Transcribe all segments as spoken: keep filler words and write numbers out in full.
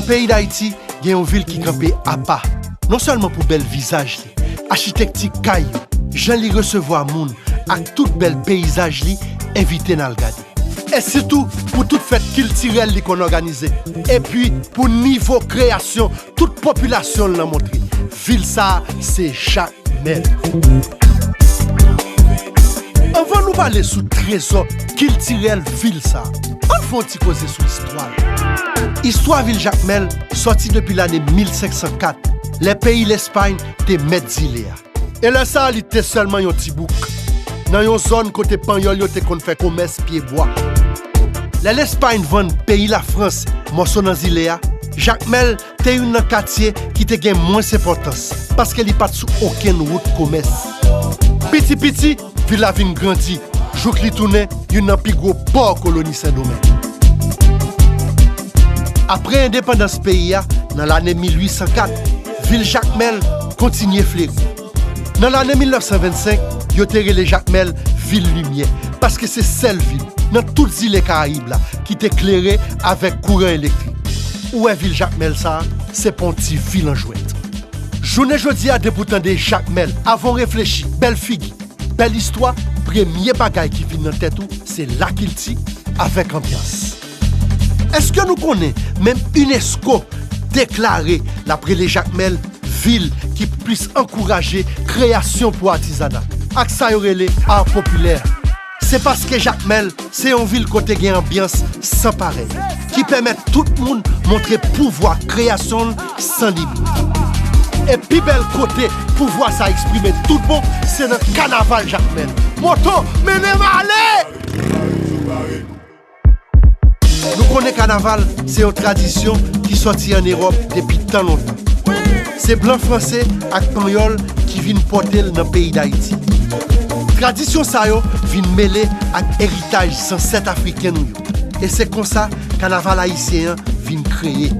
Peyi Dayiti gen yon vil ki kanpe apa, non sèlman pou bèl vizaj li, achitekti kay yo, jan li resevwa moun, ak tout bèl peyizaj li envite n al gade. E sitou pou tout fèt kiltirèl li konn òganize, epi pou nivo kreyasyon tout popilasyon l nan montre. Vil sa a se Jakmèl. Anvan nou pale sou trezò kiltirèl vil sa a, ann fè yon ti koze sou istwa l. Istwa vil Jakmèl sòti depi lane mil senk san kat, lè peyi Lespay te mèt zile a. E lè sa a, li te sèlman yon ti bouk, nan yon zòn kote Panyòl yo te konn fè komès pyebwa. Lè Lespay vann peyi Lafrans mòso nan zile a, Jakmèl te youn nan katye ki te gen mwens enpòtans, paske li pa t sou okenn wout komès. Piti piti, vil la vin grandi, jouk li tounen youn nan pi gwo pò koloni Sendomeng. Apre endepandans peyi a, nan lane mil uit san kat, vil Jakmèl kontinye fleri. Nan lane mil nèf san vennsenk, yo te rele Jakmèl Vil Limyè, paske se sèl vil nan tout zile Karayib la ki te klere avèk kouran elektrik. Ou wè vil Jakmèl sa a, se pa yon ti vil an jwèt. Jounen jodi a, depi w tande Jakmèl, avan w reflechi, bèl figi, bèl istwa, premye bagay ki vin nan tèt ou, se lakilti avèk anbyans. Èske nou konnen menm unesco deklare l ap rele Jakmèl vil ki plis ankouraje kreyasyon pou atizana ak sa yo rele ar popilè? Se paske Jakmèl se yon vil kote gen anbyans san parèy, ki pèmèt tout moun montre pouvwa kreyasyon l san limit. E pi bèl kote pouvwa sa eksprime tout bon, se nan kanaval Jakmèl. Moto, mennen m ale! Nou konnen kanaval se yon tradisyon ki sòti ann Ewòp depi tan lontan. Se blan franse ak panyòl ki vin pòte l nan peyi Dayiti. Tradisyon sa yo vin mele ak eritaj zansèt afriken nou yo. E se konsa kanaval ayisyen an vin kreye.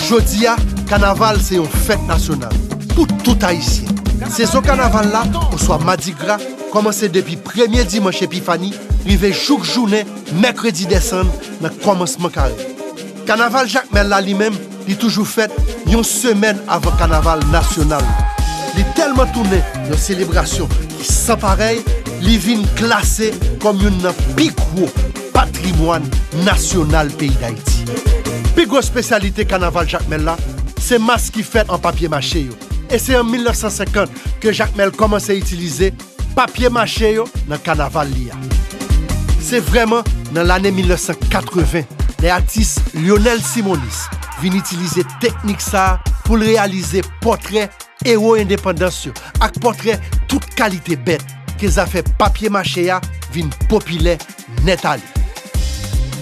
Jodi a, kanaval se yon fèt nasyonal pou tout Ayisyen. Sezon kanaval la, oswa madigra, kòmanse depi premye dimanch Epifani rive jouk jounen mèkredi dèsann nan kòmansman kare. Kanaval Jakmèl la, li menm, li toujou fèt yon semèn avan kanaval nasyonal la. Li tèlman tounen yon selebrasyon ki san parèy, li vin klase kòm youn nan pi gwo patrimwàn nasyonal peyi Dayiti. Pi gwo espesyalite kanaval Jakmèl la, se mas ki fèt an papye mache yo. E se an mil nèf san senkant ke Jakmèl kòmanse itilize papye mache yo nan kanaval li a. Se vrèman nan lane mil nèf san katreven, lè atis Lionel Simonis vin itilize teknik sa a pou l reyalize pòtrè ewo endepandans yo ak pòtrè tout kalite bèt, ke zafè papye mache a vin popilè nèt ale.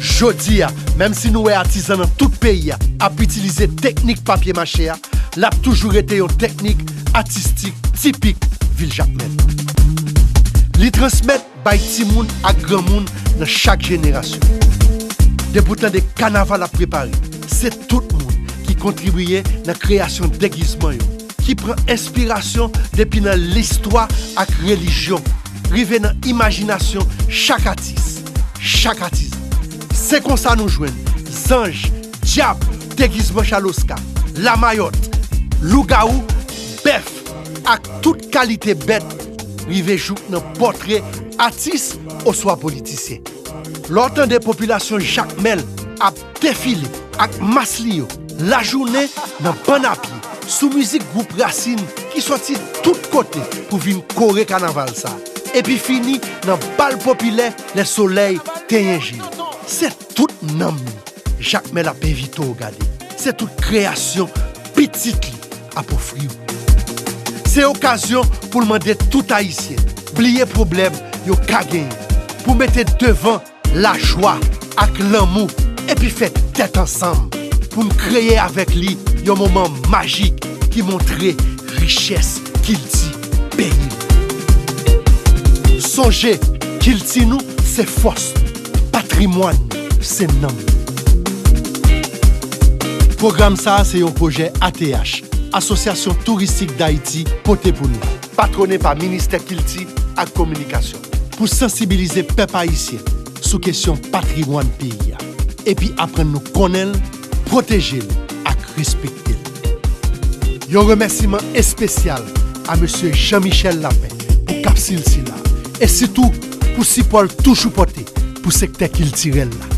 Jodi a, menm si nou wè atizan nan tout peyi a ap itilize teknik papye mache a, l ap toujou rete yon teknik atistik tipik vil Jakmèl. Li transmèt bay timoun ak granmoun nan chak jenerasyon. Depi w tande kanaval ap prepare, se tout moun ki kontribiye nan kreyasyon degizman yo, ki pran enspirasyon depi nan listwa ak relijyon, rive nan imajinasyon chak atis, chak atizan. Se konsa nou jwenn zanj, dyab, degizman chaloska, lamayòt, lougawou, bèf, ak tout kalite bèt, rive jouk nan pòtre atis oswa politisyen. Lè w tande popilasyon Jakmèl ap defile ak mas li yo, lajounen nan bann a pye, sou mizik gwoup Rasin ki sòti tout kote pou vin kore kanaval sa, epi fini nan bal popilè lè solèy tenyen je l. Se tout nanm li Jakmèl ap envite w gade. Se tout kreyasyon pitit li ap ofri w. Se okazyon pou l mande tout Ayisyen bliye pwoblèm yo ka genyen, pou mete devan lajwa ak lanmou, epi fè tèt ansanm pou n kreye avèk li yon moman majik ki montre richès kilti peyi n. Sonje, kilti nou se fòs nou, patrimwàn nou se nanm nou. Pwogram sa a se yon pwojè A T H, Asosyasyon Touristik Dayiti, pote pou nou, patwone pa Ministè Kilti ak Kominikasyon, pou sansibilize pèp ayisyen sou kesyon patrimwàn peyi a, epi aprann nou konnen l, pwoteje l ak respekte l. Yon remèsiman espesyal a Mesye Jean Michel Lapin pou kapsil sila, e sitou pou sipò l toujou pote pou sektè kiltirèl la.